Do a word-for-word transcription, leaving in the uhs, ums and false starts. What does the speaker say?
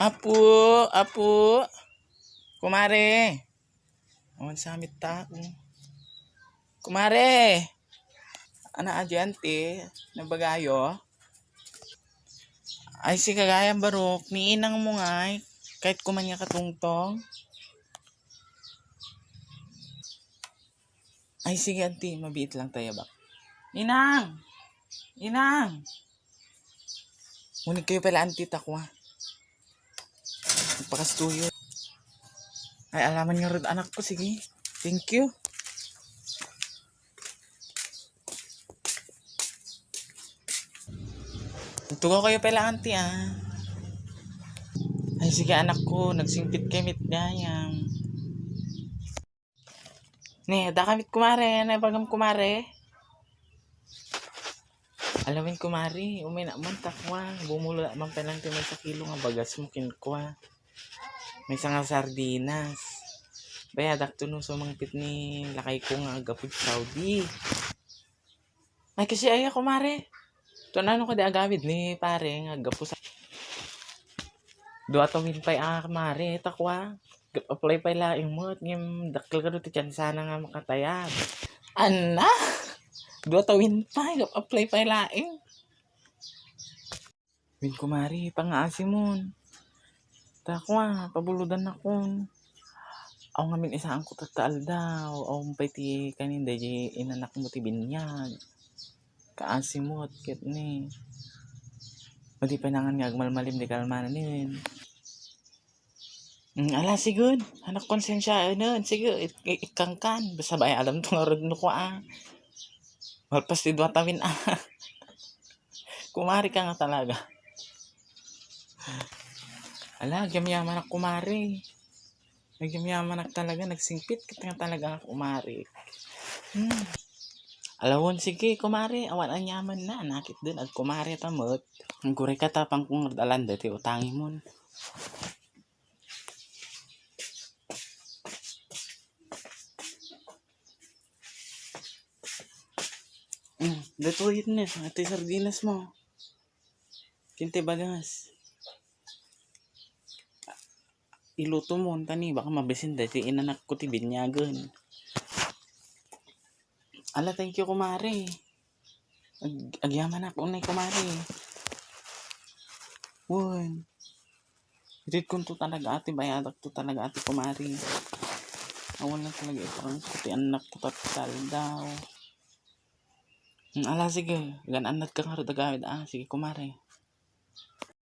Apo, apo. Kumare. Awan samit ta. Kumare. Ana, adi anti, nabagayo. Ay, si kagayam barok, ni inang mo ngay, kahit kuman nga katungtong. Ay, sige, anti, mabiit lang tayo ba? Inang! Inang! Unig kayo pala, anti, takwa. Pakastuyo. Ay, alaman nga rod anak ko, sige. Thank you. Tugaw kayo pala, anti, ah. Ay, sige, anak ko, nagsingpit kami gayam. Ne, da kamit kumare, ne, bagam kumare. Alamin kumare, umay na man takwa, bumulo na man pala ti may sakilo nga bagas mo kinkwa. May sanga sardinas. Bayadak to no sumangpit ni lakay ko nga agapod Saudi. Ay, kasi aya, kumare. Ito na, ano ka di agawid ni pare nga aggapu sa dua tawin pay, ah, kumare. Takwa. Apply pay laing mo. At ngem, dakkel ka ti tsansa na nga makatayab. Ana? Dua tawin pay. Apply pay laing. Wen, kumare, pangaasimon. Takwa, pabuludan nakon. Aw ngamin isaan ko tatta aldaw. Aw pay ti kanin, daydi inanak mo ti binyag. Kaasimot, ket ni. Madi pay nangan nga agmalmalim di kalmanan ni Wen. Mm, ala, sigud. Anak, konsensiaen. Sige, ik-, ik-, ikkankan. Basta ba ay alam to nga rod no ko, ah. Malpas ti dua tawin, ah. Kumare ka nga talaga. Ala, agyamyamanak, kumare. Agyamyamanak talaga, nagsingpit ka nga talaga, kumare. Hmm. Alawon, sige, kumare, awan anyaman na, nakit din, agkumare ta met. Ang guri ka tapang kung alanda ti utangi mo. Mm, daytoy ne, iti sardinas mo. Kinti bagas. Iluto mo, tani, baka mabisin daytoy inanak ko ti binyagan. Ala, thank you, kumare. Ag-, agyamanak unay, kumare. Wen. Irid kunto talaga ati, bayadak to talaga ati, kumare. Awan lang talaga iparang ko ti anak ko tatta aldaw. Hmm, ala, sige. Gan-annad ka nga rod agawid, ah. Sige, kumare.